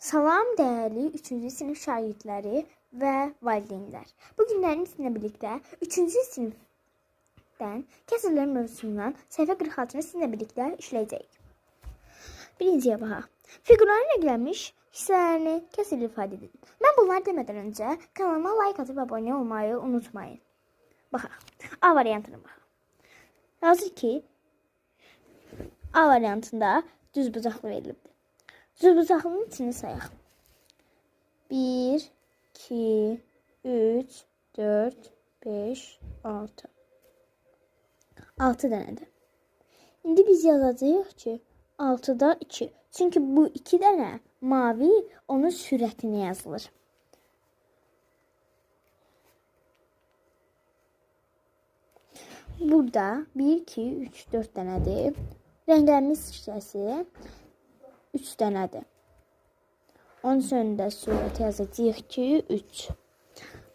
Salam dəyərli 3-cü sinif şagirdləri və valideynlər. Bu günlərin sizinlə birlikdə 3-cü sinifdən kəsirlər mövzusundan səhifə 46-nı sizinlə birlikdə işləyəcəyik. Birinciyə baxaq. Fiqurların rənglənmiş hissələrini kəsirlə ifadə edin. Mən bunları demədən öncə kanalıma like atıp abunə olmayı unutmayın. Baxaq. A variantına baxaq. Yazır ki, A variantında düz bucaqlı verilibdir. Düz bucaqlının içini sayaq. 1, 2, 3, 4, 5, 6. 6 dənədir. İndi biz yazacağıq ki, 6-da 2. Çünki bu 2 dənə mavi onun sürətinə yazılır. Burada 1, 2, 3, 4 dənədir. Rənglənmiş hissəsi 3 dənədir. Onun üçün də sürəti yazacağıq ki, 3.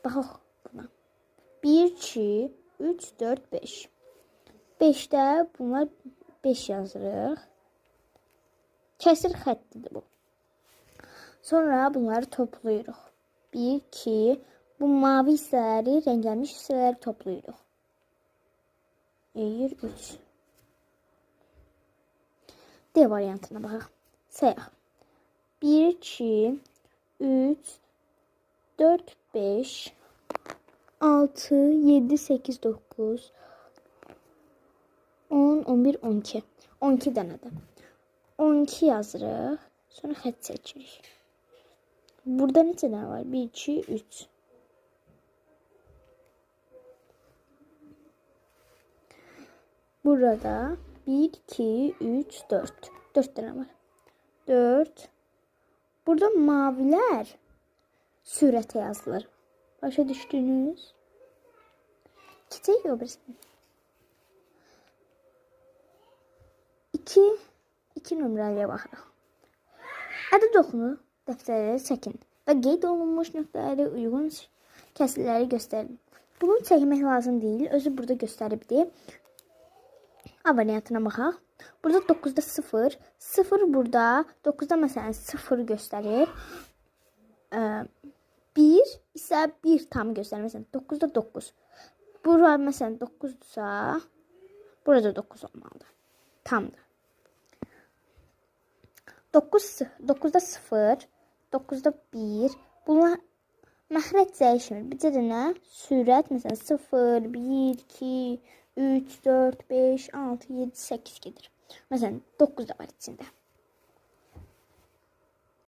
Baxaq buna. 1, 2, 3, 4, 5. 5-də bunlar 5 yazırıq. Kəsir xəttidir bu. Sonra bunları toplayırıq. 1, 2, bu mavi hissələri, rənglənmiş hissələri toplayırıq. Eyir 3. D variantına baxaq. Sayaq. 1, 2, 3, 4, 5, 6, 7, 8, 9, 10, 11, 12. 12 dənədir. 12 yazırıq. Sonra xətt çəkirik. Burada neçə dənə var? 1, 2, 3. Burada 1, 2, 3, 4. 4 dənə var. 4. Burada mavilər sürətə yazılır. Başa düşdünüz? Keçək o birisini. 2, 2 nömrəliyə baxırıq. Ədəd oxunu dəftərlərə çəkin və qeyd olunmuş nöqtələri uyğun kəsirləri göstərin. Bunu çəkmək lazım deyil. Özü burada göstəribdir. A variantına baxaq. Burada 9-da 0. 0 burada 9-da məsələn 0 göstərir. 1 isə 1 tam göstərir. Məsələn 9-da 9. Bura məsələn 9-dursa burada 9 olmalıdır. Tamdır. 9-da 0, 9-da 1. Bunlar məxrəc dəyişmir. Bir dənə sürət məsələn 0, 1, 2, 3, 4, 5, 6, 7, 8 gedir. Məsələn 9 da var içində.